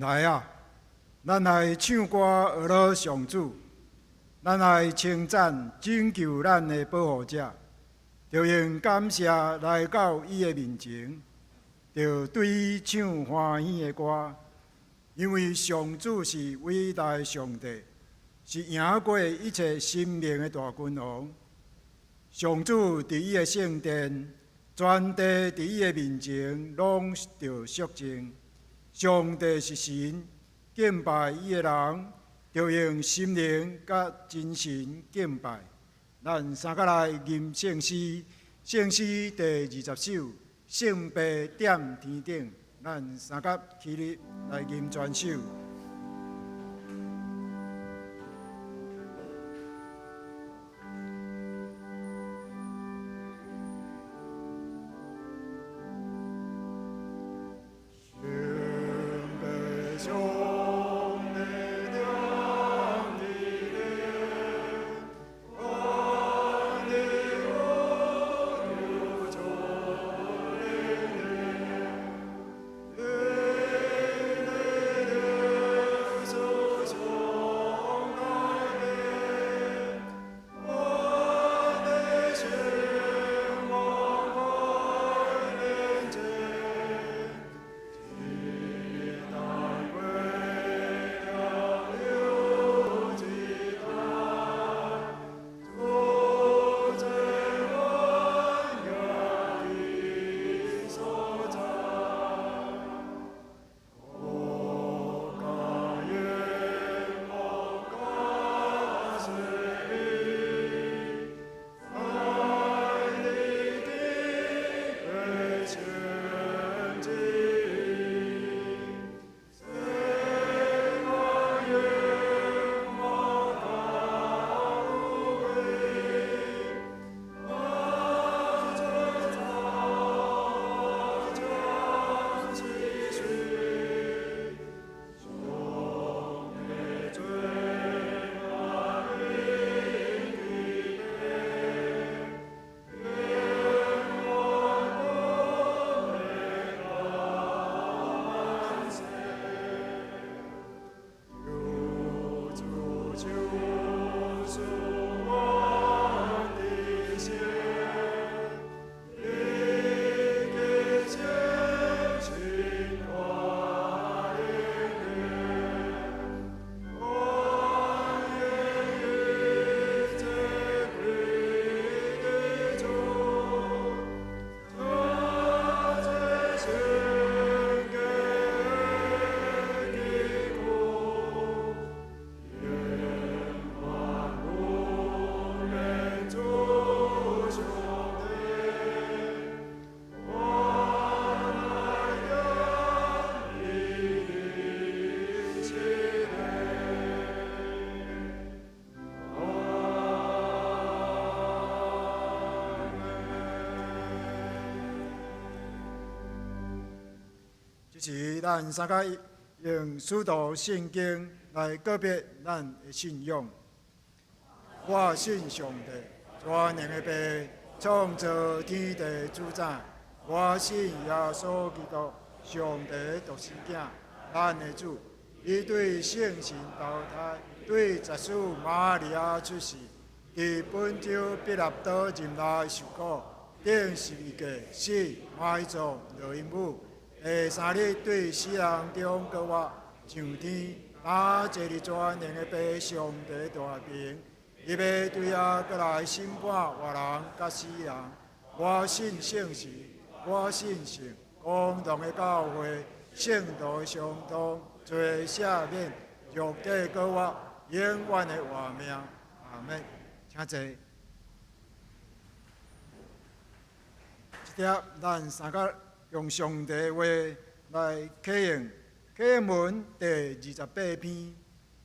來啊，咱來唱歌呵咾上主，咱來稱讚拯救咱的保護者，著用感謝來到伊的面前，著對伊唱歡喜的歌，因為上主是偉大的上帝，是贏過一切神明的大君王。上主佇伊的聖殿，全地佇伊的面前攏著肅靜。上帝是神，敬拜伊的人，著用心靈佮真神敬拜。咱三佮來吟聖詩，聖詩第20首，聖父踮天頂。咱三佮起立來吟全首。這時咱三佮用使徒信經來告別咱的信仰。我信上帝，全能的父，創造天地主宰。我信耶穌基督，上帝的獨生囝，咱的主。伊對聖神投胎，對十使瑪利亞出世，佇本丟彼拉多任內受苦，釘十字架死，埋葬，落陰府。第三日對死人中閣活，上天，若坐佇全能的父上帝大爿，伊欲對遐閣來審判活人佮死人。我信聖神，我信聖公同的教會，聖徒的相通，罪赦免，肉體閣活，永遠的活命。阿們。請坐。這帖咱三佮用上帝的話來啟應，啟應文第28篇，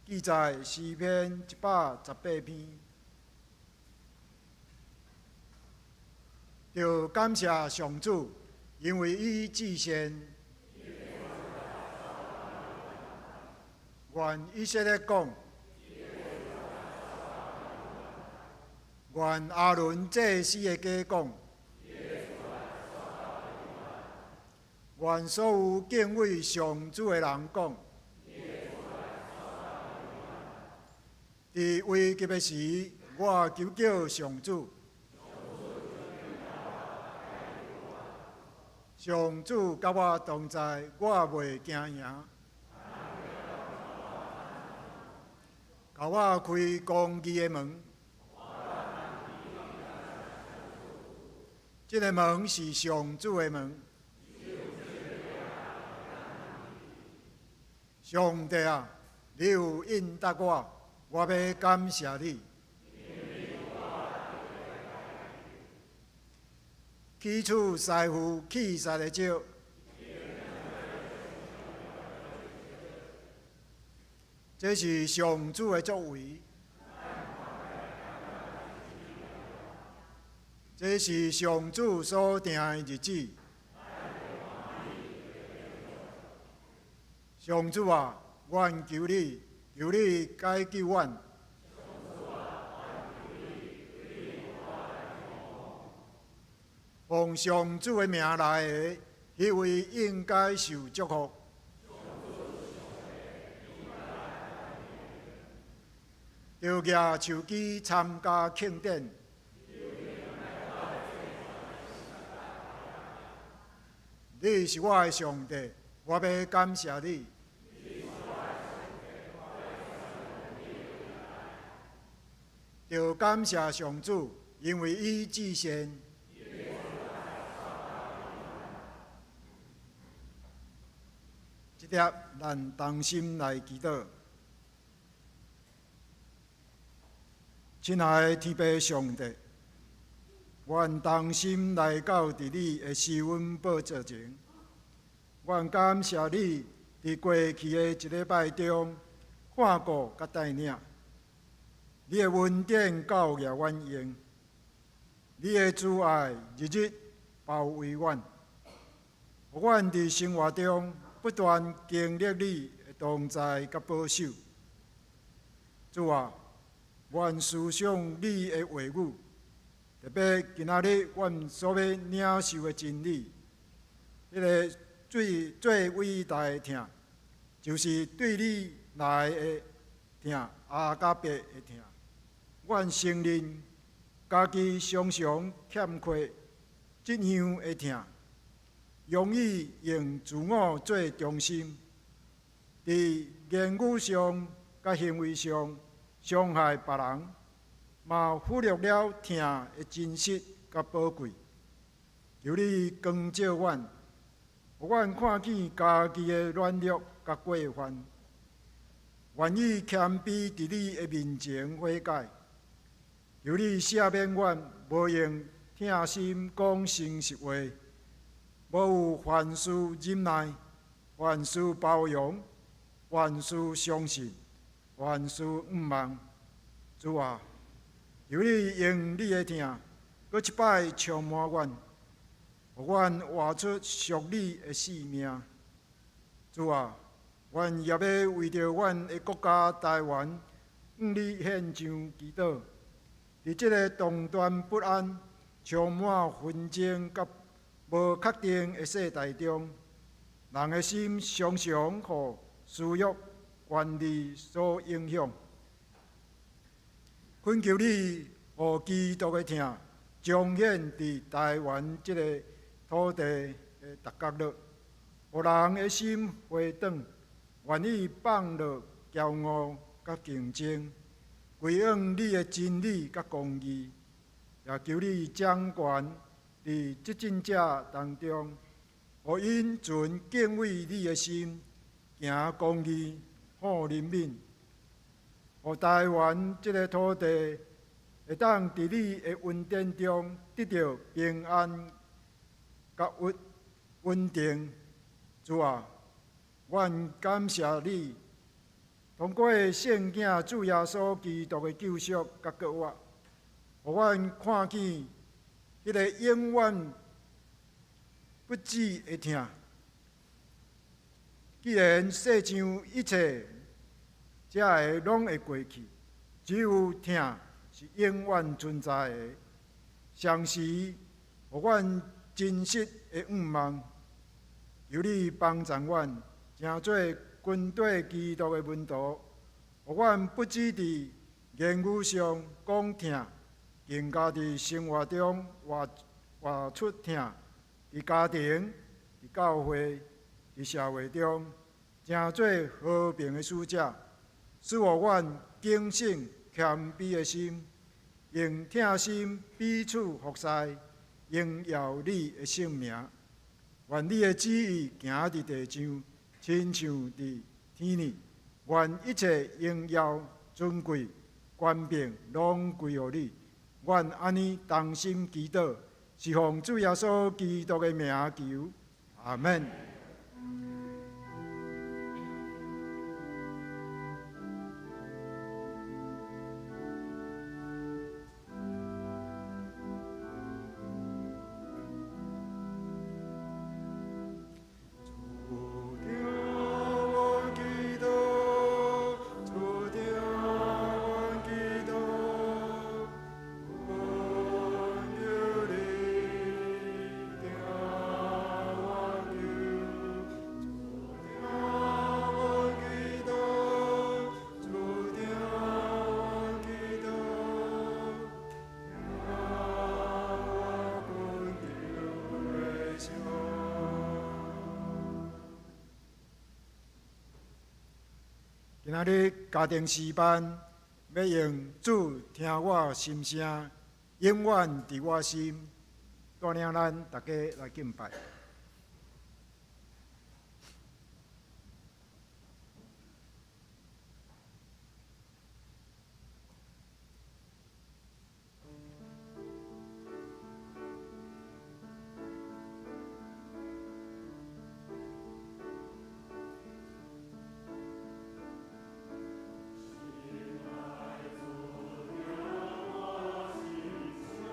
記載詩篇118篇。著感謝上主，因為伊至善。願以色列講，願亞倫祭司的家講。願所有敬畏上主的人講。佇危急的時，我求叫上主。上主佮我同在，我袂驚惶。共我開公義的門，這个門是上主的門。上帝啊，你有應答我，我欲感謝你。起厝師傅氣煞的少，這是上主的作為，這是上主所定的日子。上主啊，阮求你，求你解救阮。奉上主的名來的，彼位應該受祝福。著舉手機參加慶典。你是我的上帝，我欲感謝你。著感謝上主，因為伊至善。這粒咱同心來祈禱。親愛的天父上帝，阮同心來到佇你的施恩寶座前，阮感謝你佇過去的一禮拜中看顧佮帶領，你的恩典夠額阮用，你的慈愛日日包圍阮，予阮佇生活中不斷經歷你的同在佮保守。主啊，阮思想你的話語，特別今仔日阮所欲領受的真理，彼个最最偉大的疼，就是對你來的疼，阿加伯的疼。阮承認家己常常欠缺這樣的疼，容易用自我做中心，佇言語上佮行為上傷害別人，嘛忽略了疼的真實佮寶貴。求你光照阮，予阮看見家己的軟弱佮過犯，願意謙卑佇你的面前悔改。求你赦免阮，無用疼心講誠實話，無有凡事忍耐，凡事包容，凡事相信，凡事向望。主啊，求你用你的疼，閣一擺充滿阮，予阮活出屬你的生命。主啊，阮也欲為著阮的國家台灣，向你獻上祈禱。佇這个動盪不安、充滿紛爭佮無確定的世代中，人的心常常予私欲、權力所影響。懇求你，予基督的疼彰顯佇台灣這个土地的逐角落，予人的心回轉，願意放落驕傲佮競爭，歸向你的真理佮公義。也求你掌權佇執政者當中，予𪜶存敬畏你的心，行公義、好憐憫，予台灣這个土地會當佇你的恩典中得著平安佮穩穩定。主啊，阮感謝你，通過聖囝主耶穌基督的救贖佮復活，予阮看見彼个永遠不止的疼。既然世上一切這个攏會過去，只有疼是永遠存在的。同時，予阮真實的向望，求你幫助阮，成做跟綴基督的門徒，予阮不止佇言語上講疼，更加佇生活中活活出疼，佇家庭、佇教會、佇社會中，成做和平的使者，賜予阮警醒謙卑的心，用疼心彼此服侍，榮耀你的聖名。願你的旨意行佇地上，親像佇天呢。願一切榮耀、尊貴、權柄，攏歸予你。阮按呢同心祈禱，是奉主耶穌基督的名求。阿門。主聽阮祈禱，主聽阮祈禱，懇求你聽我求。主聽阮祈禱，主聽阮祈禱，聽我懇求的聲。今仔日家庭詩班欲用主聽我心聲，永遠佇我心，帶領咱大家來敬拜。親愛主聽我心聲。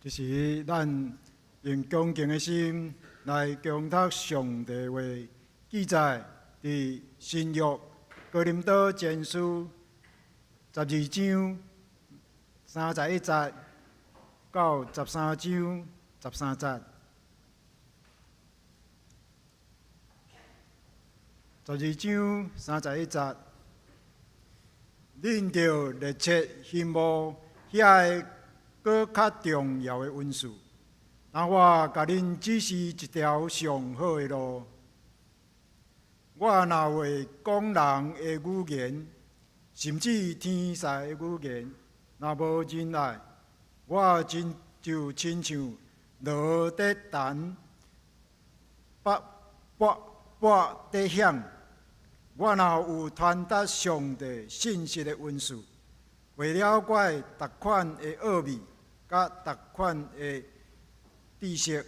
這時，咱用恭敬的心來恭讀上帝話，記載佇新約哥林多前書12章31節到13章13節。12章31節，恁著熱切希望遐个閣較重要的恩賜。但我共恁指示一條上好的路。我若會講人的語言，甚至天使的語言，若無仁愛，我真就親像鑼佇彈，鈸鈸鈸佇響。我若有傳達上帝信息的恩賜，會了解逐款的奧秘，佮逐款的知識，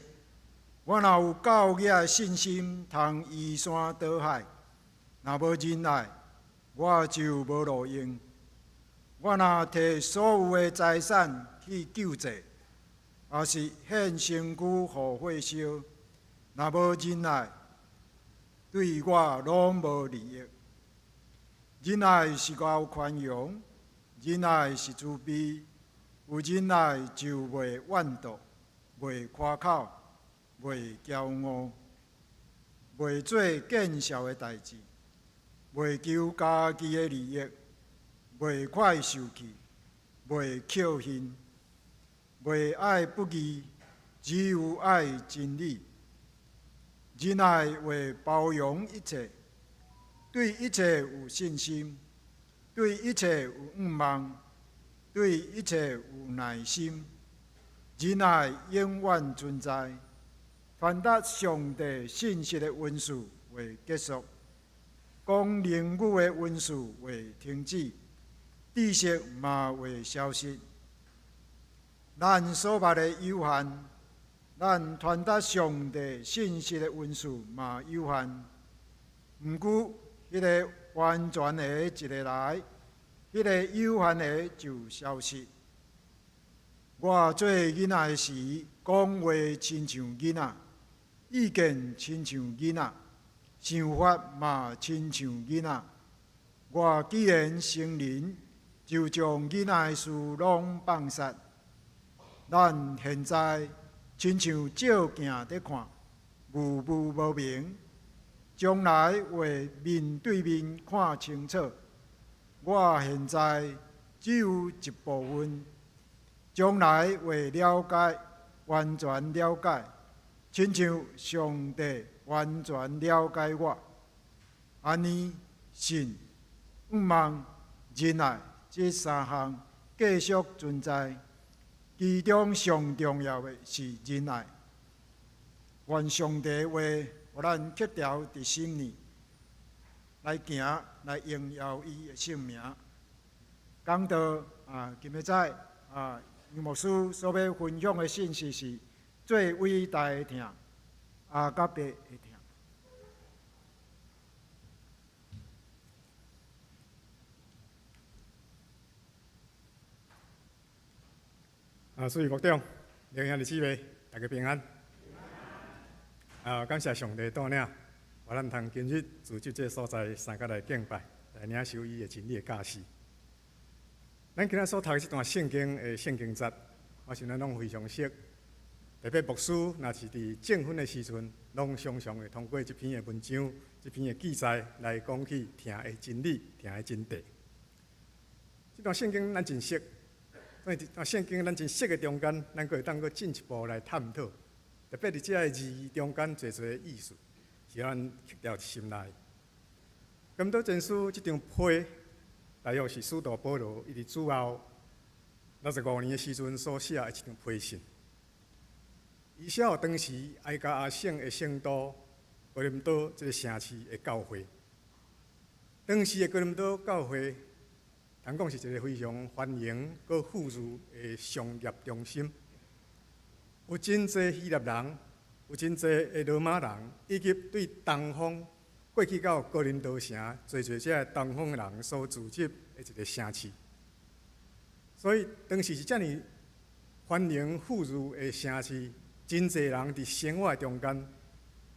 我若有夠額的信心，通移山倒海，若無仁愛，我就無路用。我若提所有的財產去救濟，抑是獻身軀予火燒，若無仁愛，對我攏無利益。仁愛是夠寬容，仁愛是慈悲，有仁愛就袂怨妒，袂誇口，袂驕傲，袂做見笑的代誌，袂求家己的利益，袂快受氣，袂抾恨，袂愛不義，只有愛真理。仁愛會包容一切，對一切有信心，對一切有盼望，對一切有耐心。仁愛永遠存在，傳達上帝信息的恩賜會結束，講靈語的恩賜會停止，知識嘛會消失。咱所捌的有限，咱傳達上帝信息的恩賜嘛有限。毋過，彼个完全的一下來，彼个有限的就消失。我做囡仔的時，講話親像囡仔，意見親像囡仔，想法嘛親像囡仔。我既然成人，就將囡仔的事攏放殺。咱現在親像照鏡佇看，霧霧無明；將來會面對面看清楚。我現在只有一部分，將來會了解，完全了解，親像上帝完全了解我。按呢，信、盼望、仁愛這三項繼續存在，其中上重要的是仁愛。願上帝話，予咱刻牢佇心裡，來行，來榮耀伊的聖名。講道啊，今仔載啊，楊牧師所欲分享的信息是最偉大的疼，阿加貝的疼。啊，主牧長，弟兄姊妹，大家平安。啊，感謝上帝帶領，予咱通今日聚集這个所在，相佮來敬拜，來領受伊的真理的教示。咱今仔所讀的這段聖經的聖經節，我想咱攏非常熟。特別牧師，若是佇證婚的時陣，攏常常會通過這篇的文章、這篇的記載來講起疼的真理、疼的真諦。這段聖經咱真熟，所以這段聖經咱真熟的中間，咱閣會當閣進一步來探討。特別佇這个字義中間，濟濟的意思，是咱刻牢心內。哥林多前書這張批，大約是使徒保羅伊佇主後65年的時陣所寫的一張批信。伊寫予當時埃加亞省的聖都哥林多這个城市的教會。當時的哥林多教會，通講是一个非常繁榮、閣富裕的商業中心，有真濟希臘人，有真濟的羅馬人，以及對東方過去到哥林多城，濟濟這个東方人所聚集的一个城市。所以當時是遮爾繁榮富裕的城市，真濟人佇生活中間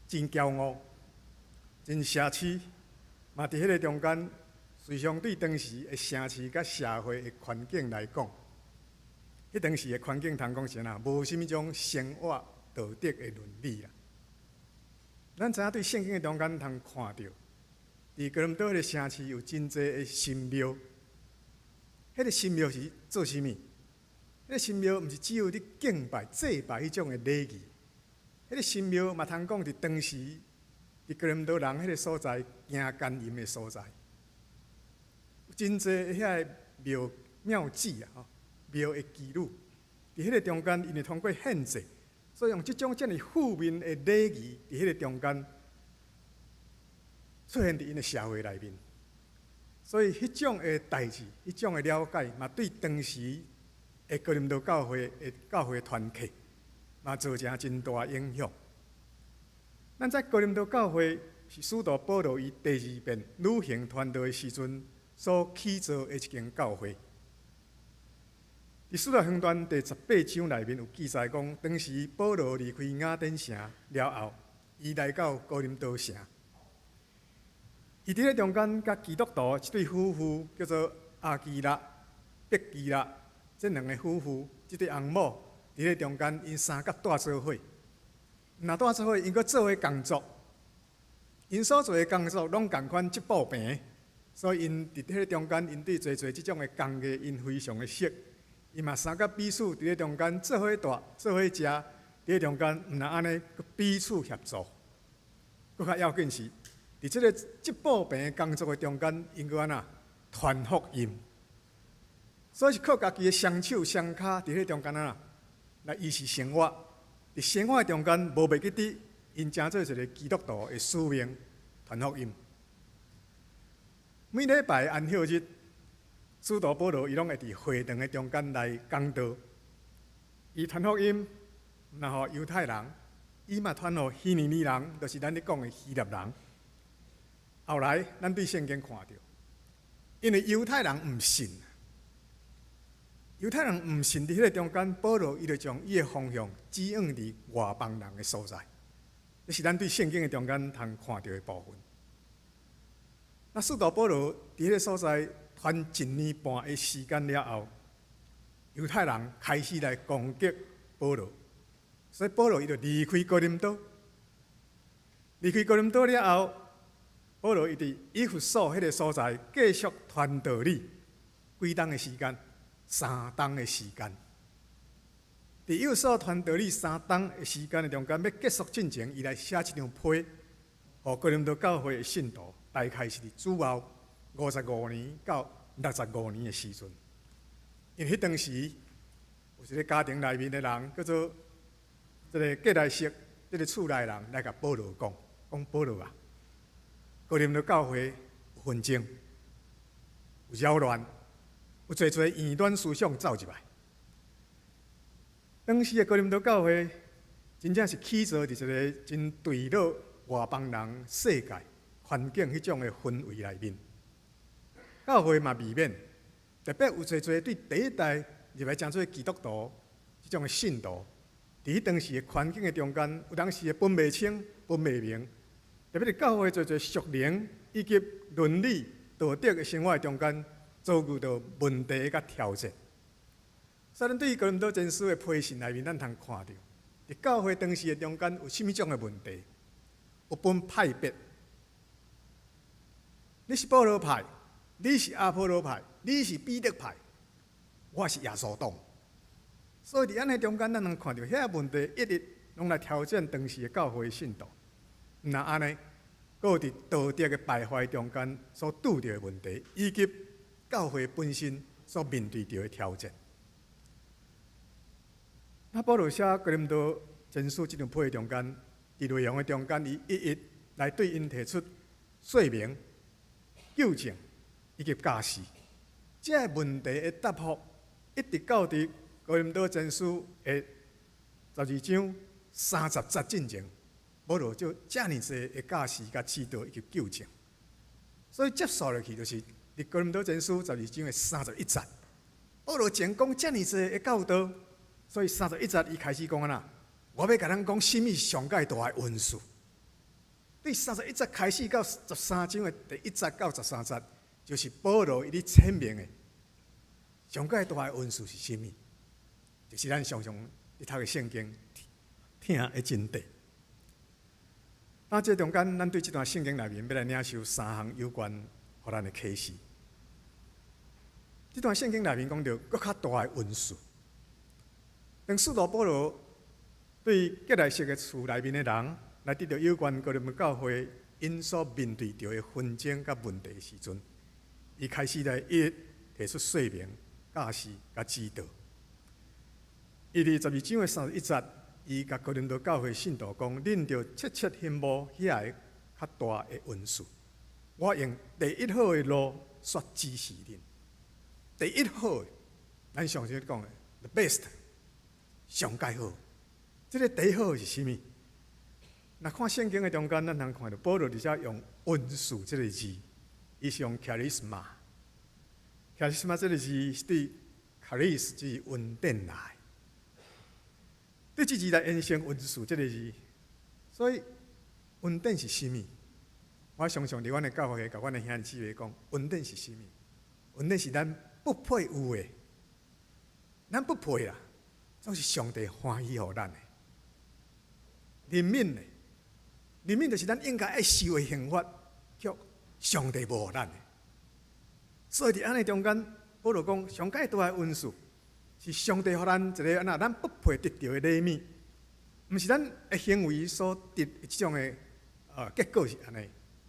真驕傲、真奢侈，嘛佇彼个中間，隨常對當時的城市佮社會的環境來講，彼當時的環境通講是按怎，無啥物種生活道德的倫理啦。咱知影對聖經的中間通看著，佇哥林多彼个城市有真濟的神廟，彼个神廟是做啥物？彼个神廟毋是只有咧敬拜、祭拜彼種的禮儀，彼個神廟嘛通講佇當時佇哥林多人彼个所在行姦淫的所在，真濟遐個廟廟妓啊，吼廟的妓女，佇彼个中間，𪜶會通過獻祭，所以用這種遮爾負面的禮儀，佇彼個中間出現佇𪜶的社會內面，所以彼種的代誌，彼種的了解，嘛對當時的哥林多教會的教會團契，嘛造成真大影響。咱知哥林多教會是使徒保羅伊第二遍旅行傳道的時陣所起造的一間教會。佇使徒行傳第十八章內面有記載講，當時保羅離開雅典城了後，伊來到哥林多城。伊佇咧中間佮基督徒一對夫婦叫做亞居拉、百基拉，這兩个夫婦，這對翁某佇咧中間，𪜶三角蹛做伙。若蹛做伙，𪜶閣做伙工作，𪜶所做的工作攏仝款織布棚，所以𪜶佇彼个中間，𪜶對濟濟這種的工藝，𪜶非常的熟。𪜶嘛相佮彼此佇咧中間做伙蹛，做伙食，佇咧中間毋但按呢，閣彼此協助。閣較要緊是，佇這個織布棚工作的中間，𪜶閣按怎傳福音。所以是靠家己的雙手雙跤佇彼中間按怎來維持生活。佇生活的中間無袂記得，𪜶成做一个基督徒的使命，傳福音。每禮拜安息日，使徒保羅伊攏會佇會堂的中間來講道。伊傳福音，毋但予猶太人，伊嘛傳予希利尼人，就是咱咧講的希臘人。後來，咱對聖經看著，因為猶太人毋信，猶太人毋信佇彼个中間，保羅伊就將伊的方向指向佇外邦人的所在。這是咱對聖經的中間通看著的部分。那使徒保羅佇彼个所在傳一年半的時間了後，猶太人開始來攻擊保羅，所以保羅伊就離開哥林多。離開哥林多了後，保羅伊佇以弗所彼个所在繼續傳道理，幾冬的時間？三冬的時間。佇以弗所傳道理三冬的時間的中間，欲結束進前，伊來寫一張批，予哥林多教會的信徒，大概是佇主後55年到65年的時陣。因為彼當時有一个家庭內面的人叫做這个革來瑟，這个厝內人來共保羅講，講保羅啊，哥林多教會有紛爭，有擾亂，有濟濟異端思想走入來。當時的哥林多教會真正是起造佇一个真墜落外邦人世界環境彼種的氛圍內面，教會嘛未免特別有濟濟對第一代入來成做基督徒這種的信徒，佇彼當時的環境的中間，有當時會分袂清、分袂明，特別佇教會濟濟屬靈以及倫理道德的生活中間，遭遇著問題佮挑戰。所以，咱對哥林多前書的批信內面，咱通看著，佇教會當時的中間有啥物種的問題？有分派別。你是保羅派，你是亞波羅派，你是彼得派，我是耶穌黨。所以佇按呢中間，咱通看著遐問題一直攏來挑戰當時的教會信徒。毋但按呢，閣有佇道德的敗壞中間所拄著的問題，以及教會本身所面對著的挑戰。那保羅寫哥林多前書這張批中間，佇內容的中間，伊一一來對𪜶提出說明、糾正以及教示。這个問題的答覆，一直到佇哥林多前書的12章30節進前，保羅就遮爾濟的教示、佮指導以及糾正。所以接續落去就是佇哥林多前書十二章的31節，保羅前講遮爾濟的教導。所以三十一節伊開始講按怎，我欲共恁講啥物上蓋大的恩賜。對三十一節開始到十三章的第一節到十三節，就是保羅伊咧闡明的上蓋大的恩賜是啥物？就是咱常常咧讀的聖經疼的真諦。那這中間，咱對這段聖經內面欲來領受三項有關予咱的啟示。這段聖經內面講著閣較大的恩賜。當使徒保羅對革來瑟的厝內面的人來得著有關哥林多教會𪜶所面對著的紛爭佮問題的時陣，伊開始來一一提出說明、教示佮指導。伊佇十二章的三十一節，伊共哥林多教會信徒講：恁著切切欣慕遐个較大的恩賜。我用第一好的路煞指示恁。第一好的，咱常常講的 the best，上蓋好。這个第一好是啥物？若看聖經的中間，咱通看著保羅佇遮用恩賜這个字，伊是用 charisma。charisma 這个字是對 charis 就是恩典來。對這字來延伸恩賜這个字，所以恩典是啥物？我常常佇阮的教會共阮的兄弟姊妹講，恩典是啥物？恩典是咱不配有的，咱不配啦，總是上帝歡喜予咱的。憐憫的，憐憫就是咱應該愛受的刑罰，卻上帝無予咱的。所以佇按呢中間，保羅講上蓋大的恩賜，是上帝予咱一个按怎咱不配得著的禮物，毋是咱的行為所得的這種的結果是按呢，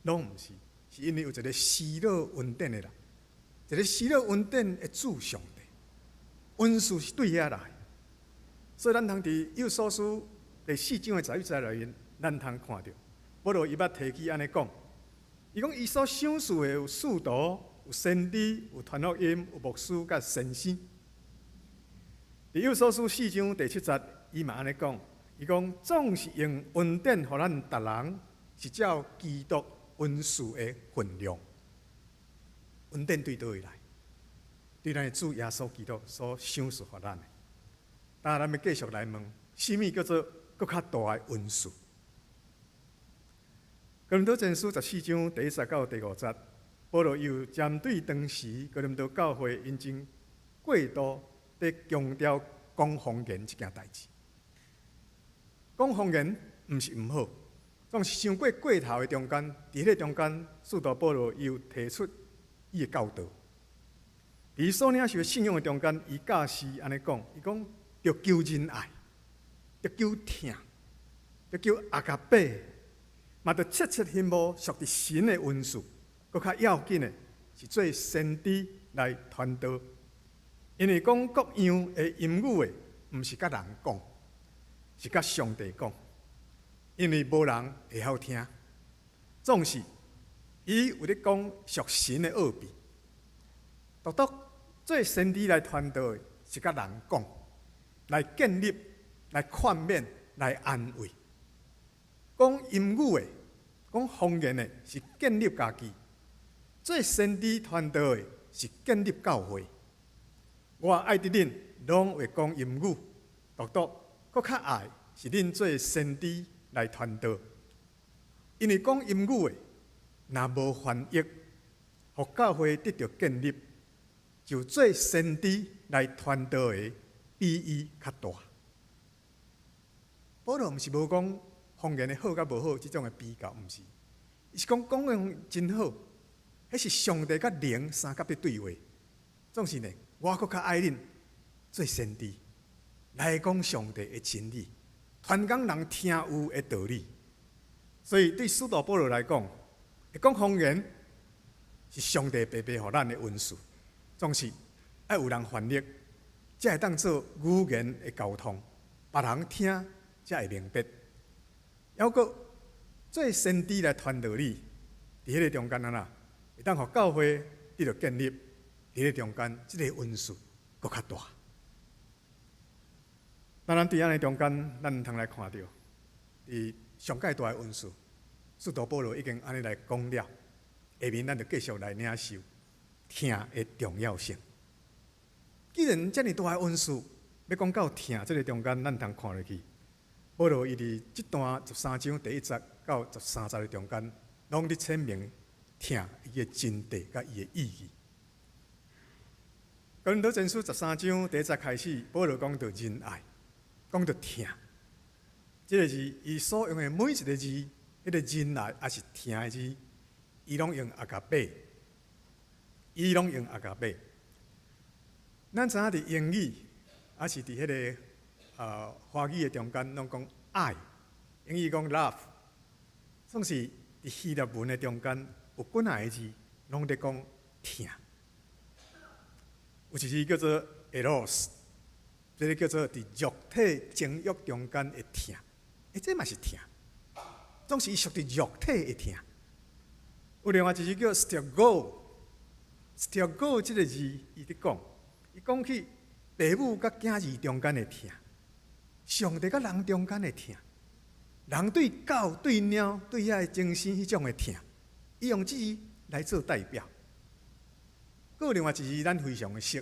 攏毋是，是因為有一個施予恩典的人，一個施予恩典的主上帝，恩賜是對遐來，所以咱通佇以弗所書第四章的十一節內面，咱通看著，保羅伊捌提起按呢講，伊講伊所賞賜的有使徒、有先知、有傳福音、有牧師佮先生。佇以弗所書四章第七節，伊嘛按呢講，伊講總是用恩典予咱逐人，是照基督恩賜的分量。恩典對佗位來？對咱的主耶穌基督所賞賜予咱的。當然，咱欲繼續來問，啥物叫做閣較大的恩賜？哥林多前書十四章第一節到第五節，保羅又針對當時哥林多教會𪜶真過度佇強調講方言這件代誌。講方言毋是毋好，總是傷過過頭的中間，佇彼个中間，使徒保羅又提出伊的教導。佇所領受的信仰的中間，伊教示按呢講，伊講著求仁愛，著求疼，著求 agape，嘛著切切欣慕屬佇神的恩賜。閣較要緊的是做先知來傳道。因為講各樣的言語的，毋是佮人講，是佮上帝講。因為無人會曉聽，總是伊有咧講屬神的奧秘。獨獨做先知來傳道的，是佮人講，來建立、來勸勉、來安慰。講言語的、講方言的，是建立家己；做先知傳道的，是建立教會。我愛佇恁攏會講言語，獨獨閣較愛是恁做先知來傳道。因為講言語的，若無翻譯，予教會得著建立，就做先知來傳道的比伊較大。保羅毋是無講方言的好佮無好這種的比較，毋是，伊是講講的真好，彼是上帝佮靈相佮佇對話。總是呢，我閣較愛恁做先知，來講上帝的真理，傳講人聽有的道理。所以對使徒保羅來講，會講方言是上帝白白予咱的恩賜，總是愛有人翻譯，才會當做語言的溝通，別人聽才會明白。猶閣做先知來傳道理，佇彼个中間按怎，會當予教會得著建立，佇彼个中間，這个恩賜閣較大。那咱對按呢中間，咱毋通來看著，佇上蓋大的恩賜，使徒保羅已經按呢來講了，下面咱就繼續來領受疼的重要性。既然遮爾大的恩賜，欲講到疼這个中間，咱通看落去，保羅伊佇這段十三章第一節到十三節的中間，攏佇闡明疼伊的真諦佮伊的意義。哥林多前書十三章第一節開始，保羅講到仁愛，講到疼。這个字，伊所用的每一个字，彼个仁愛抑是疼的字，伊攏用 agape，伊攏用 agape。咱知影佇英語，抑是佇彼个華語的中間，攏講愛，英語講 love，總是佇希臘文的中間有幾若个字，攏佇講疼。有一字叫做 eros，這个叫做佇肉體情欲中間的疼，欸，這嘛是疼，總是伊屬佇肉體的疼。有另外一字叫 stergo，stergo 這个字，伊佇講，伊講起爸母佮囝兒中間的疼，上帝佮人中間的疼，人對狗、對貓、對遐个精神彼種的疼，伊用這字來做代表。閣有另外一字，咱非常的熟，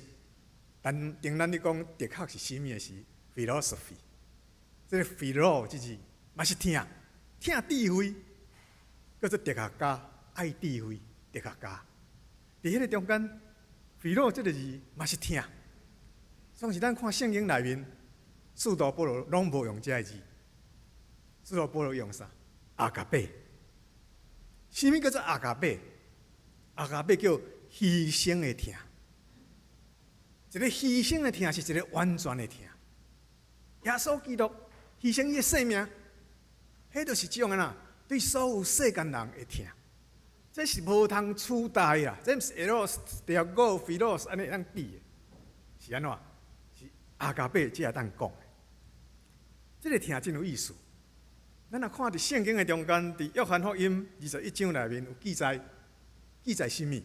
但當咱咧講哲學是啥物的時，philosophy，這个 philo 這字嘛是疼，疼智慧，叫做哲學家，愛智慧，哲學家。佇彼个中間，philo 這个字嘛是疼。總是咱看聖經內面，使徒保羅攏無用這个字，使徒保羅用啥？Agape。啥物叫做 agape？Agape 叫犧牲的疼。一个犧牲的疼是一个完全的疼。耶穌基督犧牲伊的性命，彼就是這種的啦，對所有世間人的疼。這是無通取代啦，這毋是 eros、stergo、philos 按呢會當比的，是按怎？是 agape 才會當講的。這个疼真有意思。咱若看佇聖經的中間，佇約翰福音二十一章內面有記載，記載啥物？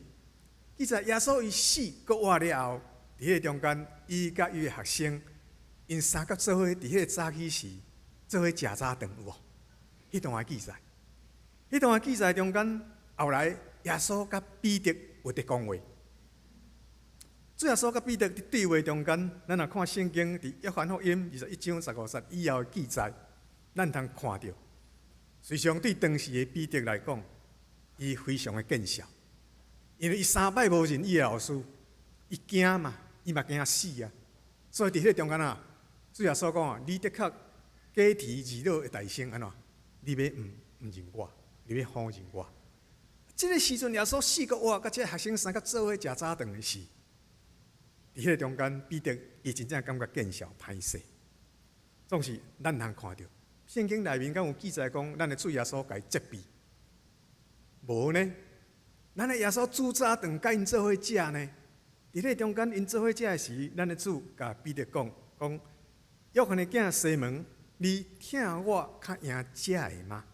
記載耶穌伊死閣活了後，佇彼个中間，伊佮伊的學生，𪜶三個做伙佇彼个早起時，做伙食早頓有無？彼段的記載，彼段的記載中間，後來耶穌佮彼得有佇講話。主耶穌佮彼得佇對話中間，咱若看聖經佇約翰福音二十一章十五節以後的記載，咱通看著，實際上對當時的彼得來講，伊非常的見笑，因為伊三擺無認伊的老師，伊驚嘛，伊嘛驚死啊，所以佇彼個中間啊，主耶穌講啊，你的確雞啼二老會大聲按怎？你欲毋毋認我，你欲否認我。這个時陣耶穌死閣活，佮這个學生三個做伙食早頓的時，佇彼个中間，彼得伊真正感覺見笑歹勢。總是咱通看著聖經內面敢有記載講，咱的主耶穌共伊責備？無呢？咱的耶穌煮早頓佮𪜶做伙食呢？佇彼个中間，𪜶做伙食的時，咱的主共彼得講講：約翰的囝西門，你疼我較贏這个嗎？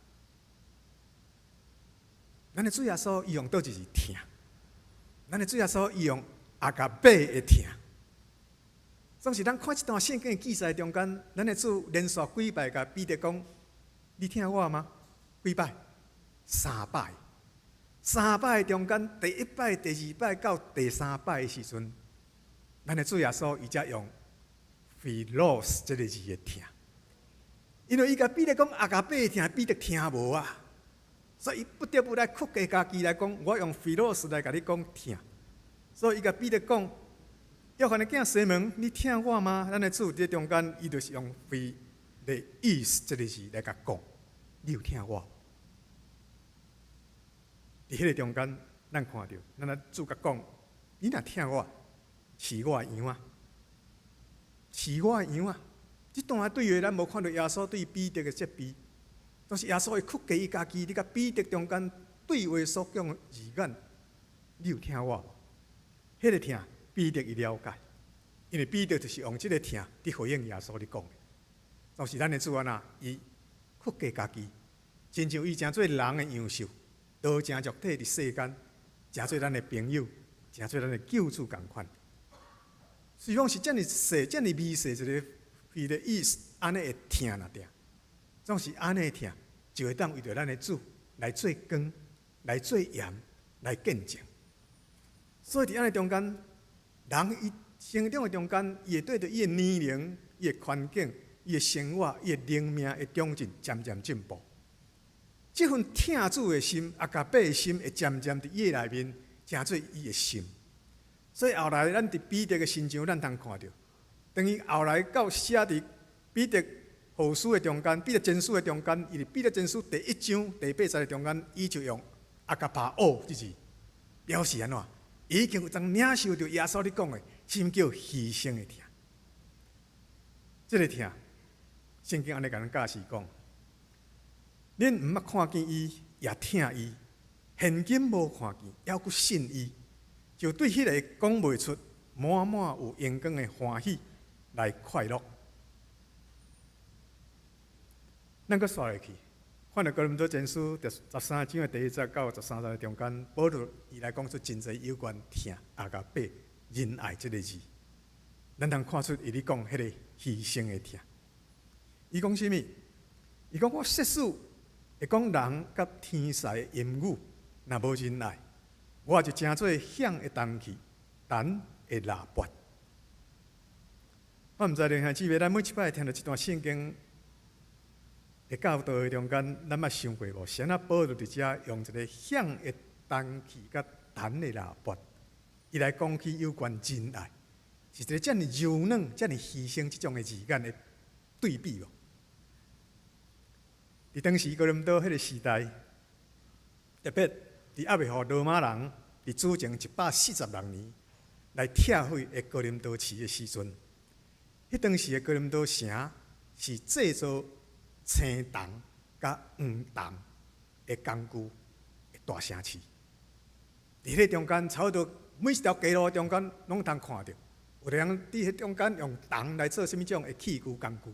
咱的主耶穌伊用佗一字疼？咱的主耶穌伊用 agape 的疼。總是咱看這段聖經的記載中間，咱的主連續幾擺共彼得講：你疼我嗎？幾擺？三擺。三擺中間，第一擺、第二擺到第三擺的時陣，咱的主耶穌伊才用 philos 這个字的疼，因為伊共彼得講 agape 的疼，彼得聽無啊，所以伊不得不來克制家己來講，我用 philos 來共你講疼，所以伊共彼得講：約翰的囝西門，你疼我嗎？咱的主佇中間，伊就是用 phileis 這个字來共講，你有疼我？佇彼个中間，咱看著，咱的主共講：你若疼我，飼我的羊仔，飼我的羊仔。這段對話，咱無看著耶穌對彼得的責備，但是耶穌會克制伊家己，佇共彼得中間對話所講的字眼，你有疼我無？彼个疼，彼得伊了解，因為彼得就是用這个疼佇回應耶穌咧講的。就是咱的主按怎，伊克制家己，親像伊成做人的樣式，道成肉體佇世間，成做咱的朋友，成做咱的救主仝款。雖講是遮爾細、遮爾微細一个 phileis，按呢會疼若定，總是按呢會疼，就會當為著咱的主來做光、來做鹽、來見證。所以佇按呢中間，人伊成長的中間，伊會對著伊的年齡、伊的環境、伊的生活、伊的靈命會長進，漸漸進步。這份疼主的心、阿加伯的心，會漸漸佇伊的內面成做伊的心。所以後來，咱佇彼得的身上，咱通看著，當伊後來到寫佇彼得後書的中間，彼得前書的中間，伊佇彼得前書第一章第八節的中間，伊就用阿加帕奧這字，表示按怎？伊已經有當領受著耶穌咧講的，啥物叫犧牲的疼。這个疼，聖經按呢共咱教示講，恁毋捌看見伊，也疼伊，現今無看見，猶閣信伊，就對彼個講袂出滿滿有榮光的歡喜來快樂。咱閣煞落去，看著哥林多前書第十三章的第一節到十三節中間，保羅伊來講出真濟有關疼阿加伯仁愛這个字，咱通看出伊咧講彼個犧牲的疼。伊講啥物？伊講我設使會講人佮天使的言語，若無仁愛，我就成做響的銅器，彈的喇叭。我毋知弟兄姊妹，咱每一擺聽著這段聖經的教導的中間，咱捌想過無？啥物保羅佇遮用一个響的銅器佮彈的喇叭，伊來講起有關仁愛，是一个遮爾柔軟、遮爾犧牲這種的字眼的對比無？佇當時哥林多彼个時代，特別佇猶未予羅馬人佇主前146年來拆毀的哥林多市的時陣，彼當時的哥林多城是製造青銅佮黃銅的工具的大城市。佇彼个中間，差不多每一條街路中間攏通看著，有的人佇彼中間用銅來做啥物種的器具工具，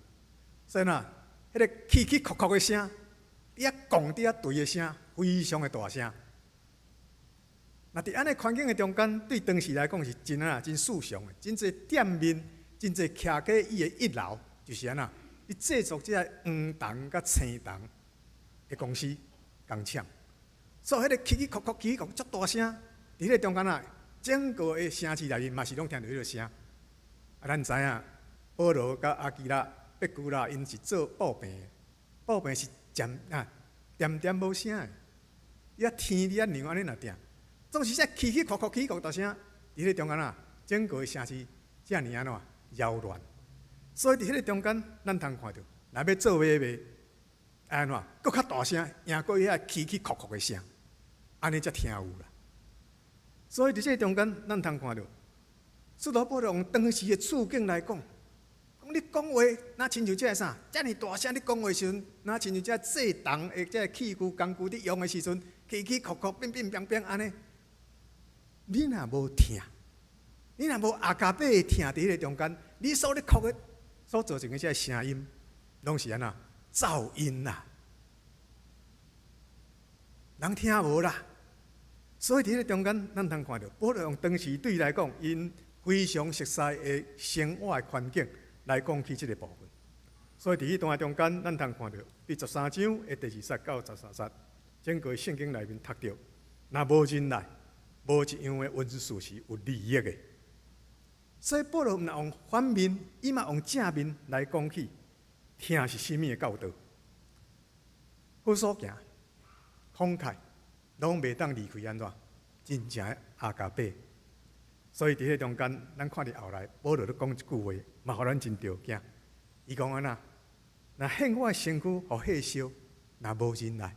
所以呐，彼个起起叩叩的聲，佇遐摃佇遐槌的聲，非常的大聲。若佇按呢環境的中間，對當時來講是真啊，真時尚的，真濟店面，真濟徛過伊的一樓，就是按怎，伊製作這个黃銅佮青銅的公司工廠，所以彼个起起叩叩起起叩足大聲，佇彼个中間啊，整個的城市內面嘛是攏聽著彼个聲。啊，咱知影，保羅佮阿基拉、百基拉𪜶是做布棚的，布棚是漸啊，恬恬無聲的。你啊天，你啊娘按呢若定，總是這起起叩叩起叩大聲，佇彼个中間啊，整個的城市遮爾按怎擾亂。所以佇彼个中間，咱通看著，若欲做買賣，按怎，閣較大聲，贏過遐起起叩叩的聲，按呢才聽有啦。所以佇這個中間，咱通看著，使徒保羅用當時的處境來講，講你講話，若親像這个啥，遮爾大聲咧講話時陣，若親像這製銅的這个器具工具咧用的時陣，起起叩叩、乒乒乓乓按呢，你若無疼，你若無阿加伯的疼佇彼个中間，你所咧哭的，所造成的這个聲音，攏是按怎噪音啦，人聽無啦。所以佇彼个中間，咱通看著，保羅用當時對伊來講，𪜶非常熟悉的生活的環境來講起這个部分。所以佇彼段中間，咱通看著，佇十三章的第二節到十三節，整個聖經內面讀著，若無仁愛，無一樣的恩賜是有利益的。所以保羅毋但用反面，伊嘛用正面來講起，疼是啥物的教導。好所行，慷慨，攏袂當離開按怎真正的阿加伯。所以佇彼中間，咱看佇後來，保羅咧講一句話，嘛予咱真著驚。伊講按怎？若獻我的身軀予火燒，若無仁愛，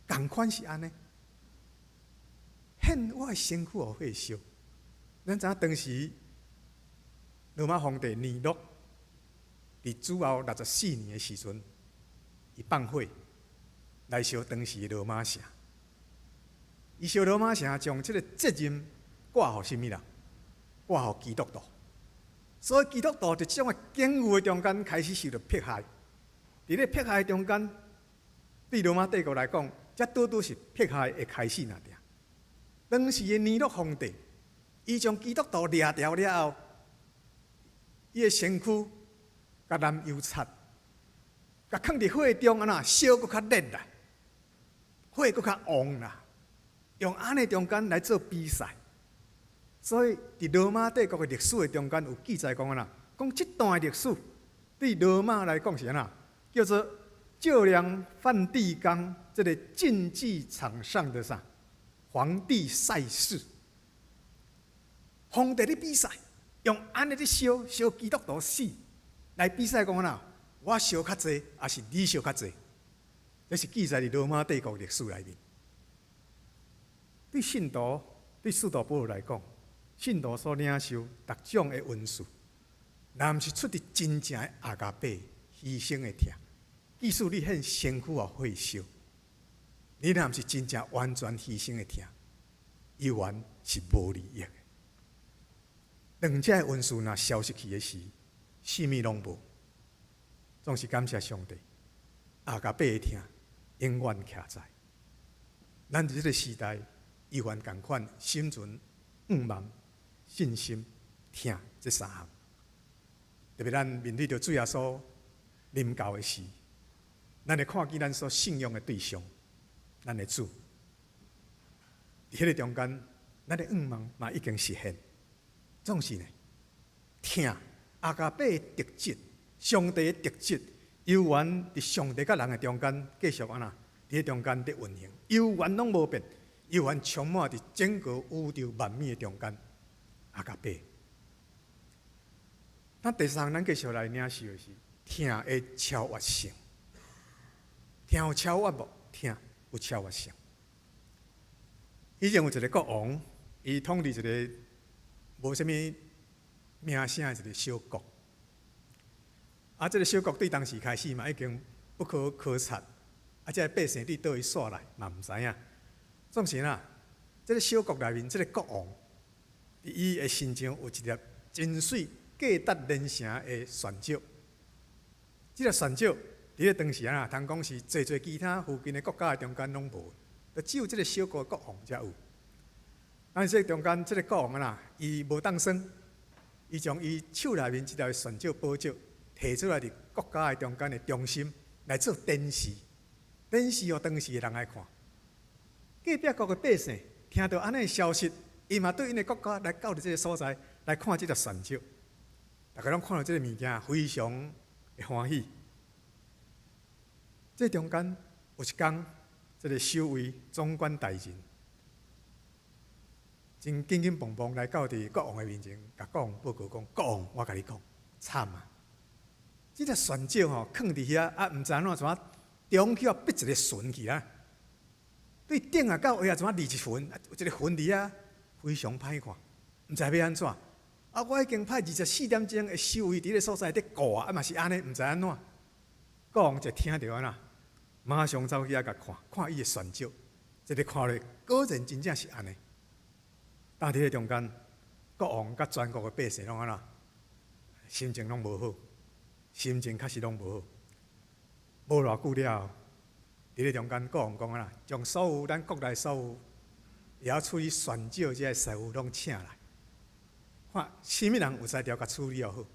仝款是按呢。獻我的身軀予火燒，咱知影當時羅馬皇帝尼祿佇主後64年的時陣，伊放火來燒當時的羅馬城。伊燒羅馬城，將這个責任掛予啥物人？掛予基督徒。所以基督徒佇這種的境遇的中間開始受著迫害。佇咧迫害中間，對羅馬帝國來講，這拄拄是迫害的開始爾爾。當時的尼祿皇帝，伊將基督徒掠牢了後，伊的身軀共藍油漆，共囥佇火中按怎燒閣較熱啦，火閣較旺啦，用按呢中間來做比賽。所以佇羅馬帝國的歷史的中間有記載講按怎，講這段的歷史對羅馬來講是按怎，叫做照亮梵蒂岡這个競技場上的啥皇帝賽事，皇帝咧比賽，用按呢咧燒燒基督徒死來比賽，講按怎，我燒較濟，抑是你燒較濟？這是記載佇羅馬帝國歷史內面。對信徒、對使徒保羅來講，信徒所領受逐種的恩賜，若毋是出佇真正的阿加貝犧牲的疼，即使你獻身軀予火燒，你若毋是真正完全犧牲的疼，猶原是無利益的。兩者的恩賜若消失去的時，啥物攏無。總是感謝上帝，阿加貝的疼永遠徛在。咱佇這个時代，猶原仝款心存向望、信心、疼這三項。特別咱面對著主耶穌臨到的時，咱會看見咱所信仰的對象，咱的主。佇彼个中間，咱的向望嘛已經實現。總是呢，疼阿加貝的特質，上帝的特質，猶原佇上帝佮人的中間繼續按怎？佇彼中間佇運行，猶原攏無變，猶原充滿佇整個宇宙萬物的中間。阿加貝。那第三，咱繼續來領受的是疼的超越性。疼有超越無？疼有超越性。以前有一个國王，伊統治一个無啥物名聲的一个小國。啊，這个小國對當時開始嘛已經不可考察，啊，這个百姓對佗位徙來嘛毋知影。總是啦，這个小國內面這个國王，佇伊的身上有一粒真媠價值連城的鑽石。這个鑽石佇咧當時啊，通講是濟濟其他附近的國家的中間攏無，就只有這个小國的國王才有。但是中間這个國王啊，伊無當耍，伊將伊手內面這粒鑽石寶石提出來佇國家的中間的中心來做展示，展示予當時的人來看。隔壁國的百姓聽著按呢消息，伊嘛對𪜶的國家來到佇這个所在來看這粒鑽石，逐家攏看著這个物件，非常的歡喜。這中間有一工，這个守衛總管大人真緊緊忙忙來到佇國王的面前，共國王報告講：國王，我共你講，慘啊！這粒鑽石吼，囥佇遐啊，毋知按怎怎中去予逼一个船去啦。對頂啊到下啊，怎啊離一痕，有一个痕佇遐，非常歹看，毋知欲按怎。啊，我已經派24點鐘的守衛佇咧所在佇顧啊，啊嘛是按呢，毋知按怎。國王一聽著按怎，馬上走去遐共看，看伊的鑽石，一个看落，果然真正是按呢。當佇彼中間，國王佮全國的百姓攏按怎，心情攏無好，心情確實攏無好。無偌久了後，佇咧中間，國王講按怎，將所有咱國內所有會曉處理鑽石這个師傅攏請來，看啥物人有才調共處理予好。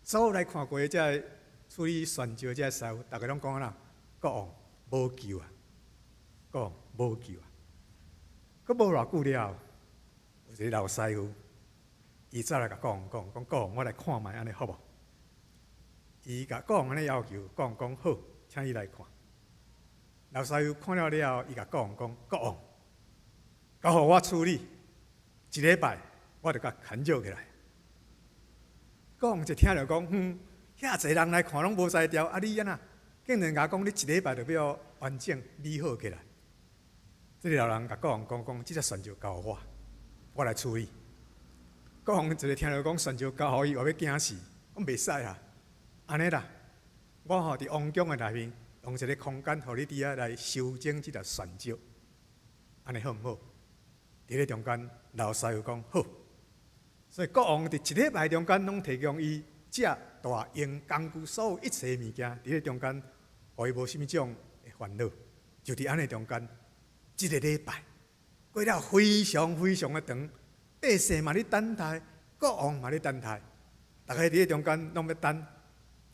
所有來看過這个處理鑽石這个師傅，逐家攏講按怎，國王無救啊，國王無救啊。閣無偌久了後，有一个老師傅，伊走來共國王講，講國王，我來看覓按呢好無？伊共國王按呢要求，國王講好，請伊來看。老師傅看了了後，伊共國王講：國王，交予我處理，一禮拜我就共牽招起來。國王一聽著講，哼，遐濟人來看攏無才調，啊你按怎？竟然共我講你一禮拜就欲完整美好起來。這个老人共國王講講，這隻鑽石交予我，我來處理。國王一个聽著講鑽石交予伊，嘛欲驚死，講袂使啊！按呢啦，我吼佇王宮的內面用一个空間，予你佇遐來修整這粒鑽石，按呢好毋好？佇咧中間，老師傅講好，所以國王佇一禮拜中間，攏提供伊食、大用工具，所有一切物件，佇咧中間，予伊無啥物種的煩惱，就佇按呢中間，一个禮拜過了非常非常的長，百姓嘛咧等待，國王嘛咧等待，逐家佇咧中間攏欲等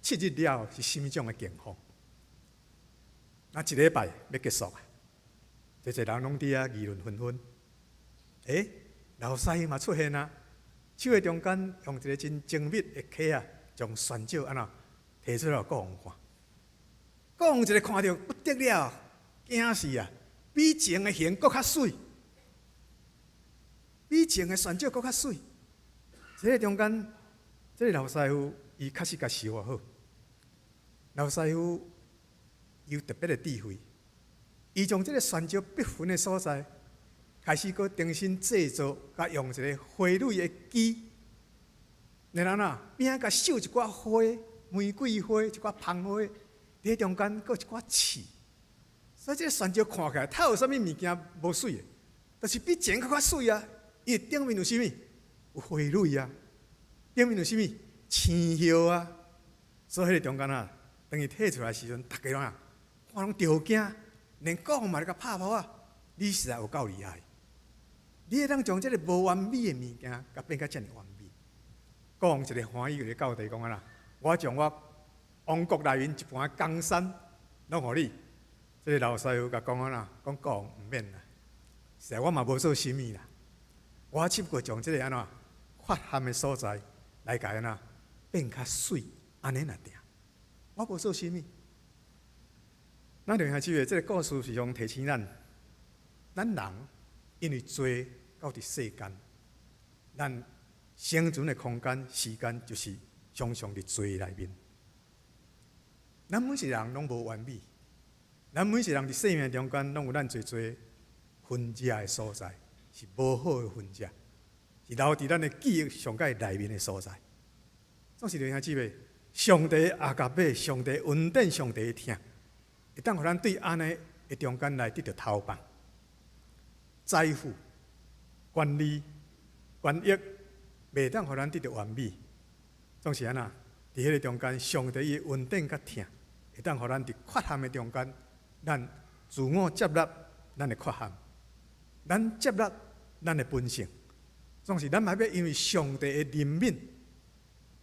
7日了後是啥物種的境況？那一禮拜欲結束啊，濟濟人攏佇遐議論紛紛。欸，老師嘛出現啊，手的中間用一個真精密的鉗仔，將旋石按怎提出來予國王看。國王一个看著不得了，驚死啊！比前的形閣較媠，比前的旋石閣較媠。這个中間，這个老師傅伊確實共修好。老師傅有特別的智慧，伊將這个旋石必痕的所在，開始閣重新製造，佮用一个花蕊的機，然後哪邊仔共繡一寡花，玫瑰花，一寡芳花，佇中間閣一寡刺，所以這个旋石看起來，透有啥物物件無媠的，但是比前閣較媠啊！伊的頂面有啥物？有花蕊啊，頂面有啥物？青葉啊！所以彼个中間啊，當伊提出來時陣，逐家攏啊，看攏著驚，連國王嘛咧共拍噗仔，你實在有夠厲害！你會當將這个無完美的物件，共變甲遮爾完美。國王一个歡喜，就咧到地講按怎，我將我王國內面一半江山攏予你。這个老師傅共講按怎，講國王毋免啦，實在我嘛無做啥物啦，我只不過將這个按怎缺陷的所在來共按怎變較媠，按呢爾定。我無做啥物。咱弟兄姊妹，這个故事是想提醒咱，咱人因為罪到佇世間，咱生存的空間、時間就是常常佇罪內面。咱每一個人攏無完美，咱每一個人佇生命中間攏有咱濟濟痕跡的所在，是無好的痕跡，是留佇咱的記憶上蓋內面的所在。總是弟兄姊妹，上帝阿加伯，上帝恩典，上帝的疼，會當予咱對按呢的中間來得著投放。財富、權利、權益，袂當予咱得著完美。總是按怎？佇彼个中間，上帝伊的恩典佮疼，會當予咱佇缺陷的中間，咱自我接納咱的缺陷，咱接納咱的本性。總是咱嘛欲因為上帝的憐憫，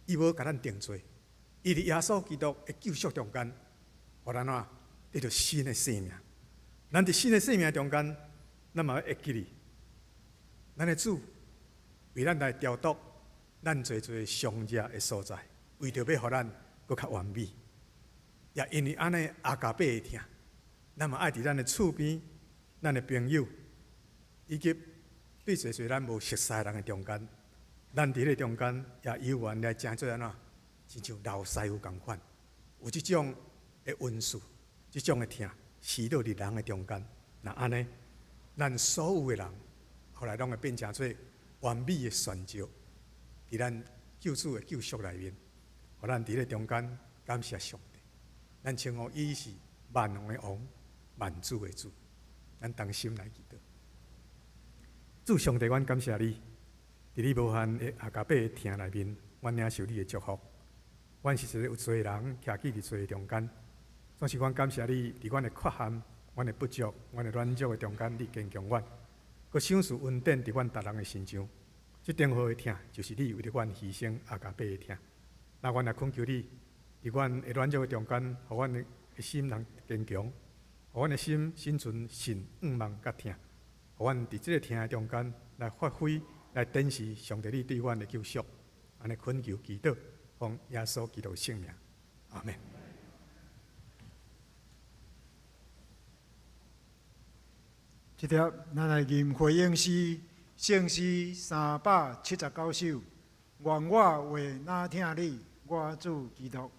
伊無共咱定罪，伊佇耶穌基督的救贖中間，予咱怎得著新的生命。咱佇新的生命中間，咱嘛會記得，咱的主為咱來調度咱濟濟傷熱的所在，為著欲予咱閣較完美。也因為按呢阿加伯的疼，咱嘛愛佇咱的厝邊、咱的朋友，以及對濟濟咱無熟似人的中間，咱佇彼个中間也有緣來成做按怎，親像老師傅仝款，有這種的恩賜，這種的疼，施落佇人的中間。若按呢，咱所有的人，後來攏會變成做完美的旋石，佇咱救主的救贖內面，予咱佇彼个中間感謝上帝。咱稱呼伊是萬王的王，萬主的主。咱同心來祈禱。主上帝，阮感謝你，佇你無限的阿加伯的疼內面，阮領受你的祝福。阮是一个有罪的人，徛起佇罪的中間。總是阮感謝你，佇阮的缺陷、阮的不足、阮的軟弱的中間，你堅強阮，閣賞賜恩典佇阮逐人的身上。這頂好的疼，就是你為著阮犧牲阿加伯的疼。那阮來懇求你，佇阮的軟弱的中間，予阮的心能堅強，予阮的心心存信望佮疼，予阮佇這个疼的中間來發揮、來展示上帝你對阮的救贖。按呢懇求祈禱，奉耶穌基督的聖名，阿們。這帖咱來吟回應詩，聖詩379首。願我話若疼你，我主基督。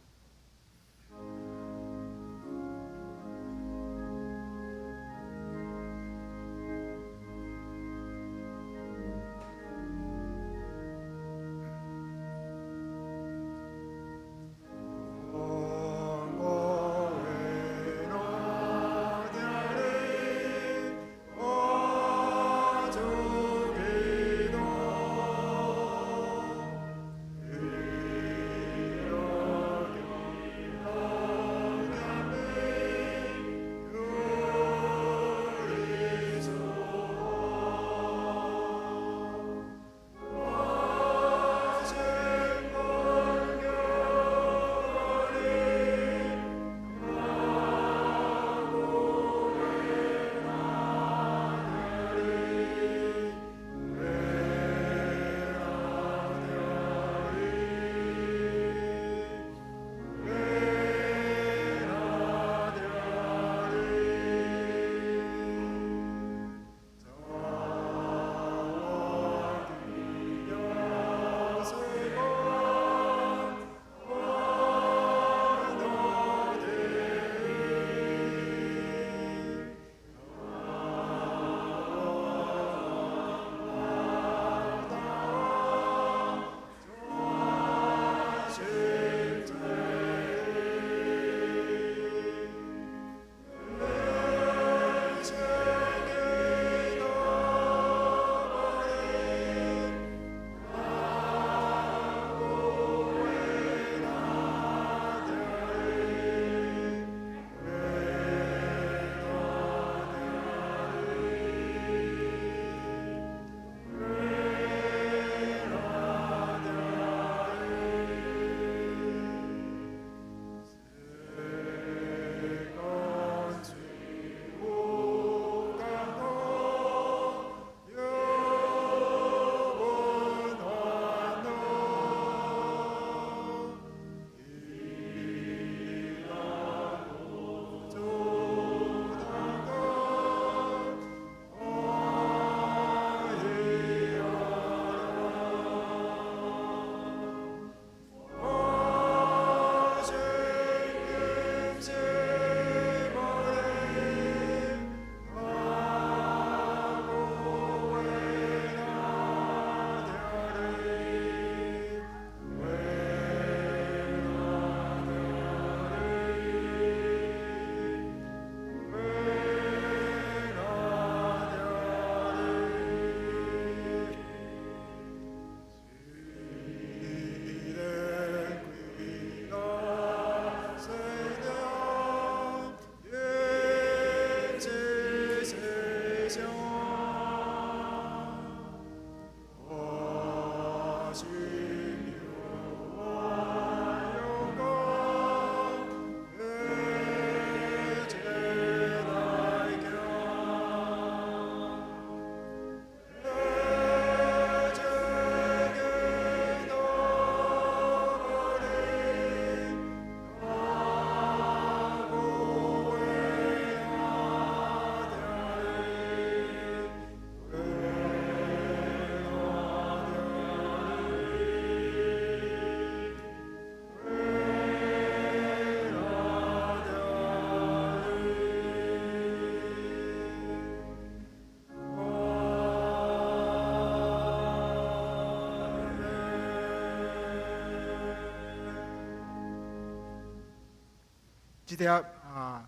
這粒啊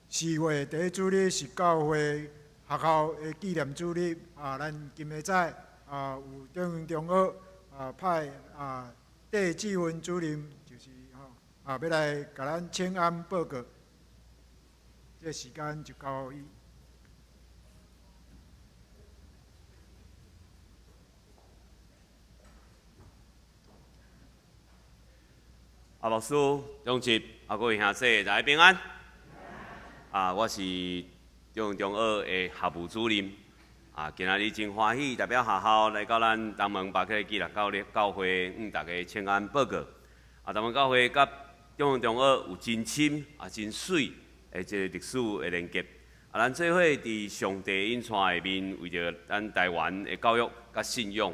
4月第一主日是教會學校的紀念主日啊，咱今下早啊有中榮中學啊派啊戴志文主任，就是吼啊欲來共咱請安報告，這個時間就交予伊。啊，牧師、長執，啊，各位兄弟，大家平安。啊，我是中榮中學的校務主任。啊，今仔日真歡喜，代表學校來到咱東門巴克禮基督教教會，向大家請安報告。啊，東門教會佮中榮中學有真深啊、真媠的這个歷史的連結。啊，咱做伙佇上帝引帶下面，為著咱台灣的教育佮信仰，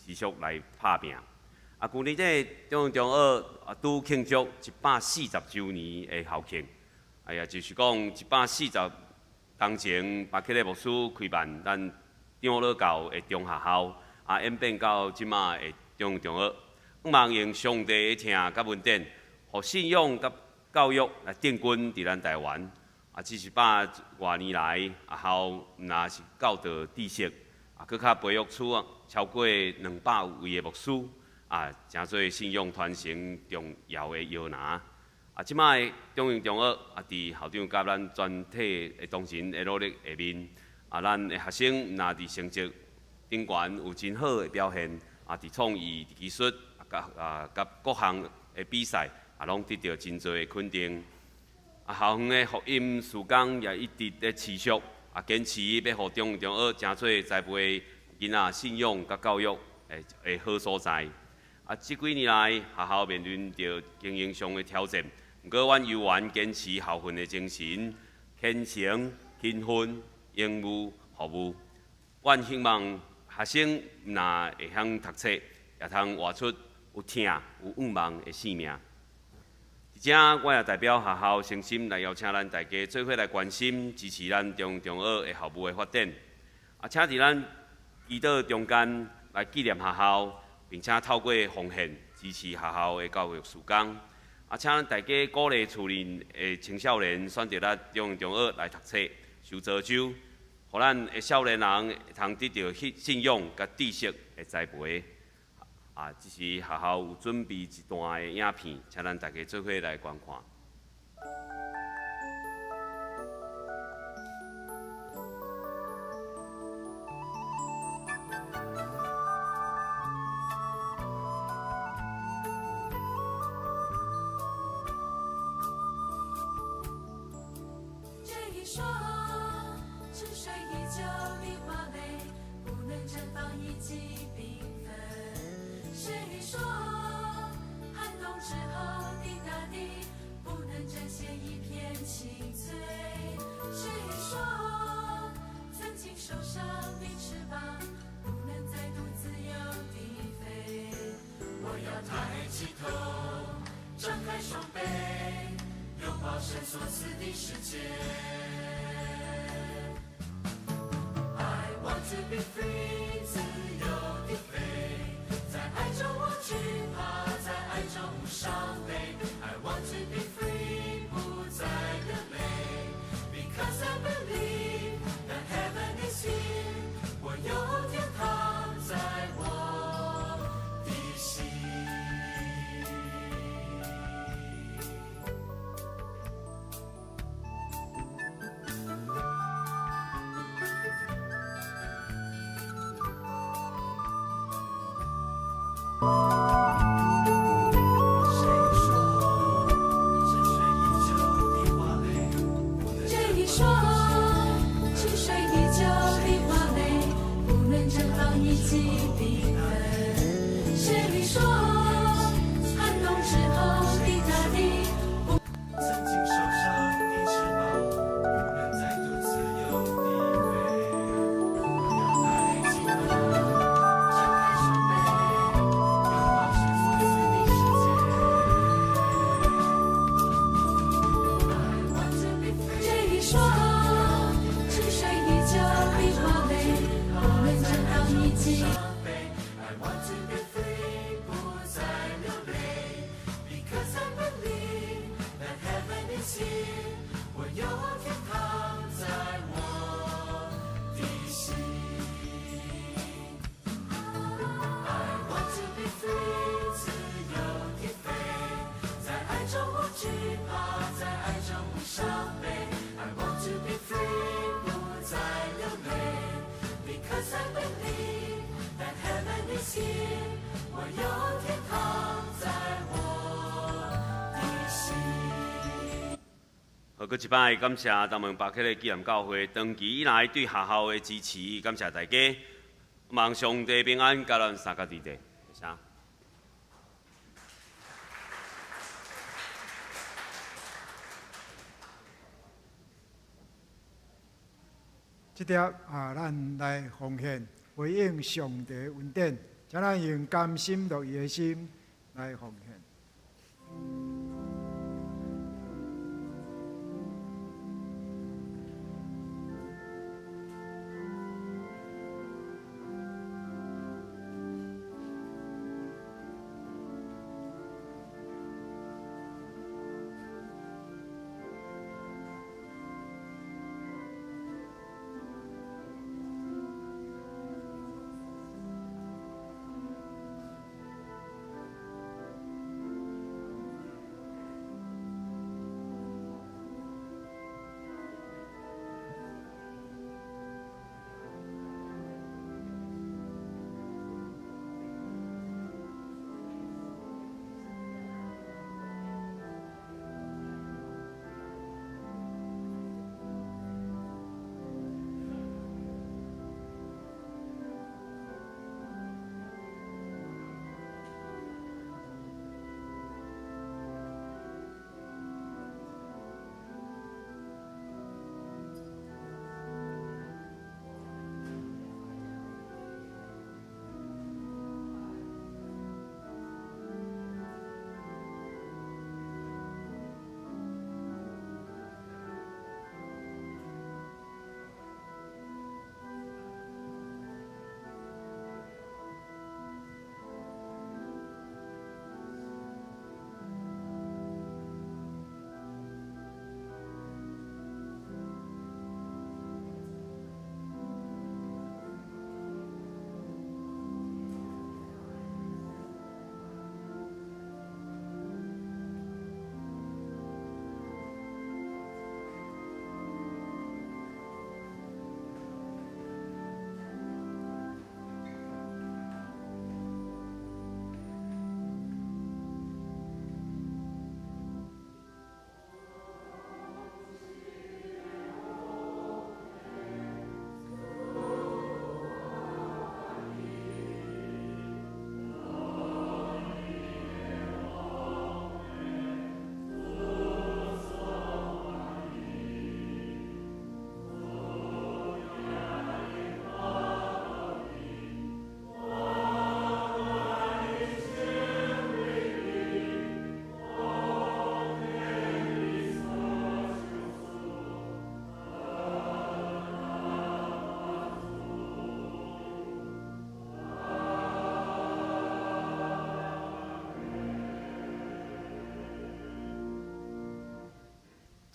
持續來拍拚。啊，舊年這中榮中學啊，拄慶祝140週年的校慶，哎呀，就是講140冬前，巴克禮牧師開辦咱長老教的中學校，啊，演變到這馬的中榮中學，向望用上帝的疼佮恩典，予信仰佮教育來定根佇咱台灣。啊，這一百外年來，學校毋但是教導知識，啊，閣較培育出超過200位的牧師。啊，成做信仰傳承重要的搖籃。啊，這擺中榮中學啊，佇校長佮咱全體的同仁的努力下面，啊，咱的學生毋但佇成績頂懸有真好的表現，啊，佇創意、佇技術啊，佮啊，佮各項的比賽啊，攏得著真濟的肯定。啊，校園的福音事工也一直咧持續，啊，堅持欲予中榮中學成做栽培囡仔信仰佮教育的的好所在。啊，這幾年來，學校面臨著經營上的挑戰，毋過阮猶原堅持校訓的精神，虔誠、勤奮、勇於服務。阮希望學生毋但會曉讀冊，也通活出有疼、有向望的生命。佇遮，我也代表學校誠心來邀請咱大家做伙來關心、支持咱中榮中學的校務的發展。啊，請佇咱祈禱中間來紀念學校。並且透過奉獻支持學校的教育事工，啊，請咱大家鼓勵厝內的青少年選擇咱中榮中學來讀冊、受造就，予咱的少年人會通得著信仰佮知識的栽培。啊，這是學校有準備一段的影片，請咱大家做伙來觀看。這一雙沉睡已久的花蕾，不能綻放一季繽紛。誰說寒冬之後的大地不能展現一片青翠？誰說曾經受傷的翅膀不能再度自由地飛？我要抬起頭，張開雙臂，擁抱神所賜的世界。I want to be free，自由地飛，在愛中無懼怕，在愛中無傷悲。I want to be free，不再流淚，Because I believe that heaven is here，我有天堂在我的心。閣一擺感謝東門北溪的紀念教會長期以來對學校的支持，感謝大家。望上帝平安，佮咱相佮佇咧。謝。這碟啊，咱來奉獻，回應上帝恩典，請咱用甘心樂意的心來奉獻。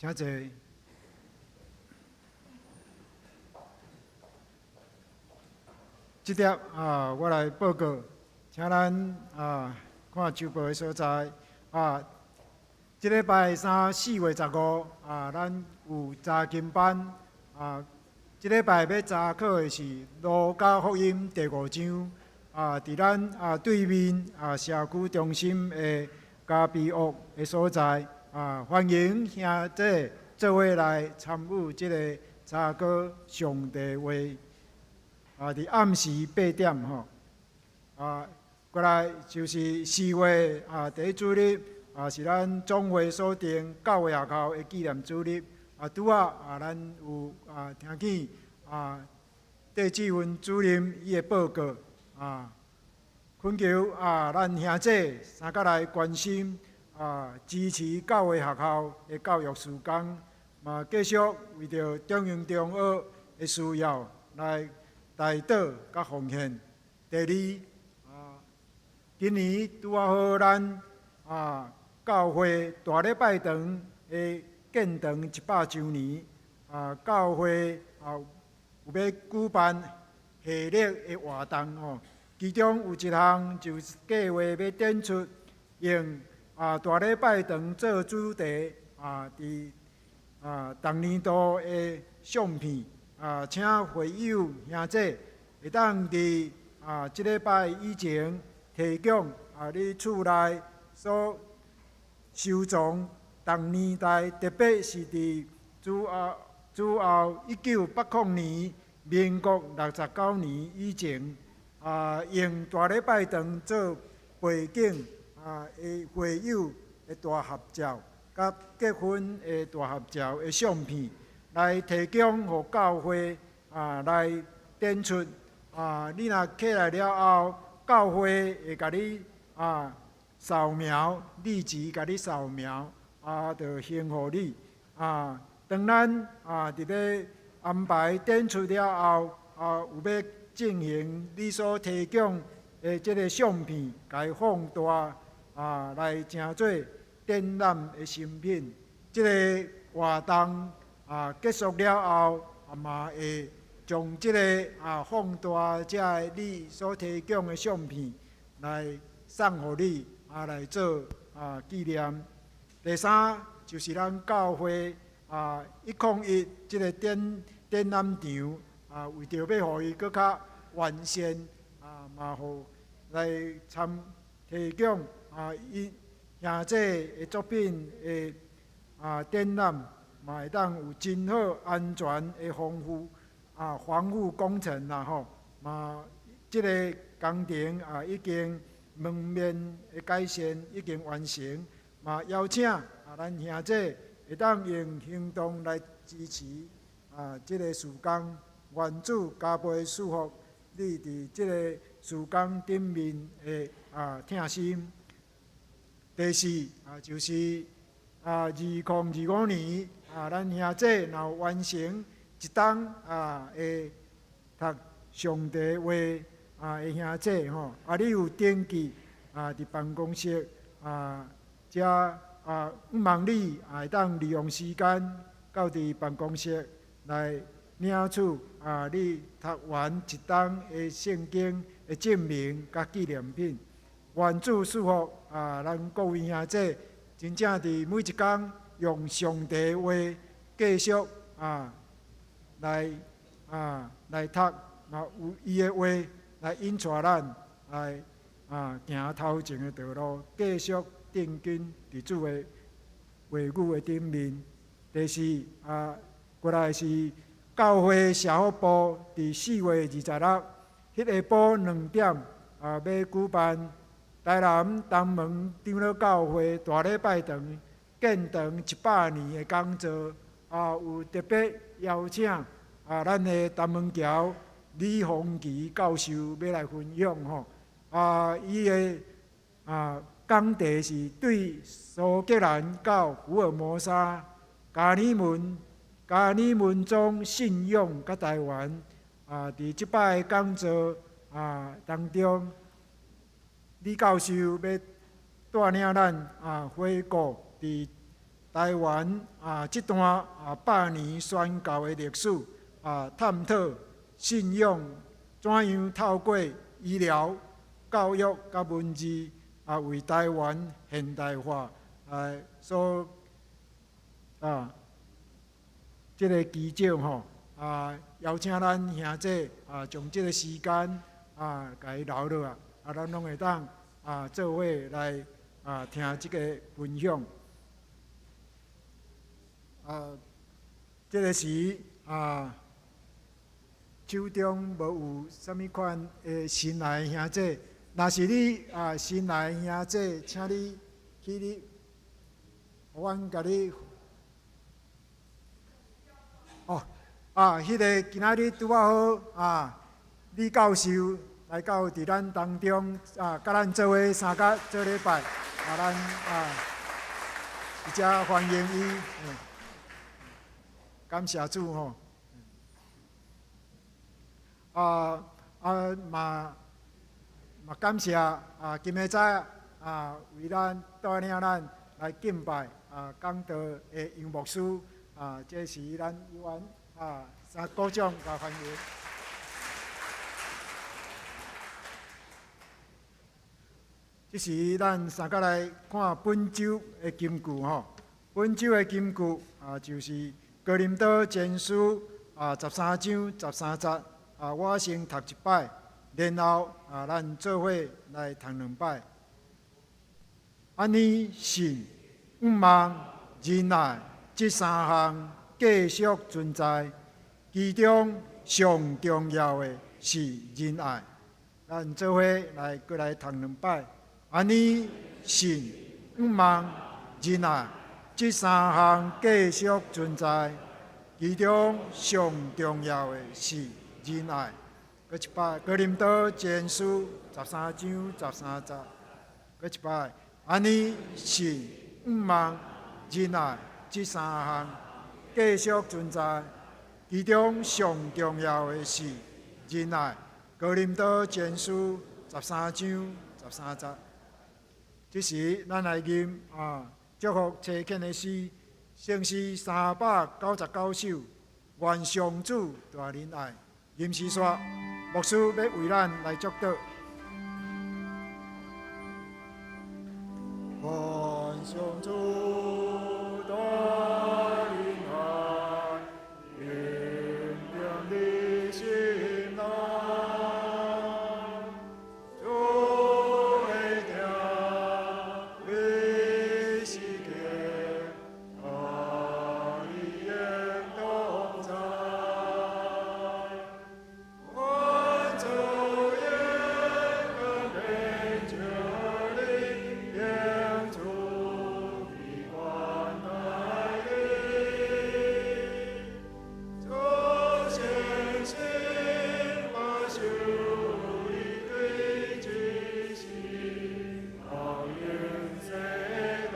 請坐。這碟啊，我來報告，請咱啊看周報的所在啊。這禮拜三4月15啊，咱有查經班啊。這禮拜欲查考的是《路加福音》第五章啊，佇咱啊對面啊社區中心的咖啡屋的所在。啊，歡迎兄弟做伙來參與這个查考上帝話。啊，佇暗時八點吼。啊，過來就是4月啊，第一主日啊，是咱總會所定教會學校的紀念主日。啊，拄仔啊，咱有啊聽見啊戴志文主任伊的報告啊，懇求啊，咱兄弟三角來關心。啊！支持教會學校的教育事工，嘛繼續為著中英中學的需要來代禱佮奉獻。第二，啊，今年拄仔好咱啊教會大禮拜堂的建堂100週年，啊，教會啊有欲舉辦系列的活動吼，其中有一項就是計劃欲展出用。啊！大禮拜堂做主題啊，佇啊逐年度的相片啊，請會友兄弟會當佇啊這禮拜以前提供啊你厝內所收藏逐年代，特別是佇主後1980年，民國69年以前，用大禮拜堂做背景的會友的大合照，佮結婚的大合照的相片，來提供予教會來展出。你若起來了後，教會會共你掃描，立即共你掃描，就還予你。當咱佇咧安排展出了後，有欲進行你所提供的這个相片，共伊放大來成做展覽的成品。這个活動結束了後，嘛會將這个放大這个你所提供的相片來送予你來做紀念。第三就是咱教會101這个展覽場為著欲予伊閣較完善嘛予來參提供伊兄弟的作品的展覽，嘛會當有真好安全的防護工程啦吼，嘛這个工程已經門面的改善已經完成，嘛邀請咱兄弟會當用行動來支持這个事工，願主加倍賜福你佇這个事工頂面的疼心。第四就是2025年咱兄弟若有完成一冬的讀上帝話的兄弟吼，你有登記佇辦公室遮向望你會當利用時間到佇辦公室來領取你讀完一冬的聖經的證明佮紀念品。願主賜福咱各位兄弟，真正佇每一工用上帝話繼續來讀，嘛有伊的話來引帶咱來行頭前的道路，繼續定睛佇主的話語的頂面。第四過來是教會社福部佇4月26彼下晡2點欲舉辦台南東門長老教會大禮拜堂建堂100年的講座，有特別邀請咱的東門橋李鳳儀教授欲來分享吼，伊的講題是對蘇格蘭到福爾摩沙加爾文宗信仰佮台灣，佇這擺講座當中，李教授欲帶領咱回顧佇台灣這段百年宣教的歷史，探討信仰怎樣透過醫療、教育佮文字為台灣現代化所這个奇蹟吼邀請咱兄弟將這個時間共伊留落來，咱攏會當做伙來聽這個分享。這个時手中無有啥物款的新來的兄弟，若是你新來的兄弟，請你起立，予阮共你。哦，彼个今仔日拄仔好李教授來到佇咱當中佮咱做伙相佮做禮拜，咱佇遮歡迎伊，感謝主吼。嘛感謝今仔早為咱帶領咱來敬拜講道的楊牧師這是咱有緣三鼓掌共歡迎。這時咱三佮來看本週的金句吼，本週的金句就是哥林多前書13章13節我先讀一擺，然後咱做伙來讀兩擺。按呢信、向望、仁愛這三項繼續存在，其中上重要的是仁愛。咱做伙來閣來讀兩擺，按呢信、向望、仁愛這三項繼續存在，其中上重要的是仁愛。閣一擺，哥林多前書13章13節，閣一擺，按呢信、向望、仁愛這三項繼續存在，其中上重要的是仁愛。哥林多前書13章13節。這時，咱來吟啊，祝福差遣的詩，聖詩399首，願上主大仁愛。吟詩煞，牧師欲為咱來祝禱。願上主大仁愛，永踮你心內，主的疼你時刻，佮你永同在。願主恩典着你，永住彼關待你。主顯心保守你對這世到永世代。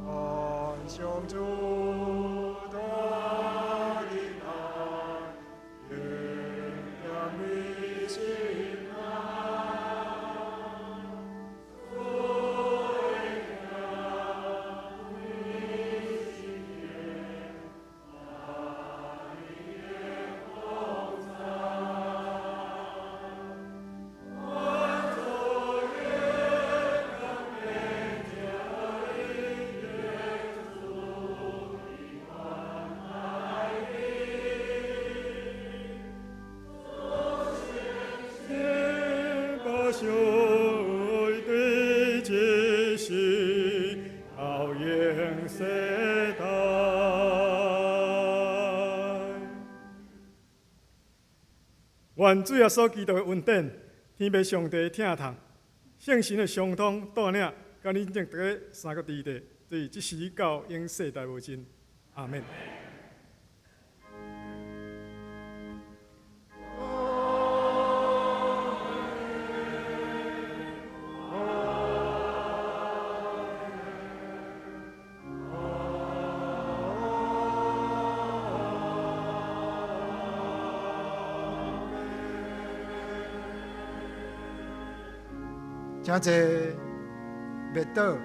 願上主大仁愛，永踮你心內。主的疼你時刻，佮你永同在。願主恩典着你，永住彼關待你。主顯心保守對這世到永世代。願主耶穌基督的恩典、天父上帝的疼痛、聖神的相通帶領，佮恁眾逐家三個弟弟，對這時到永世代無盡。阿們。請坐，默禱。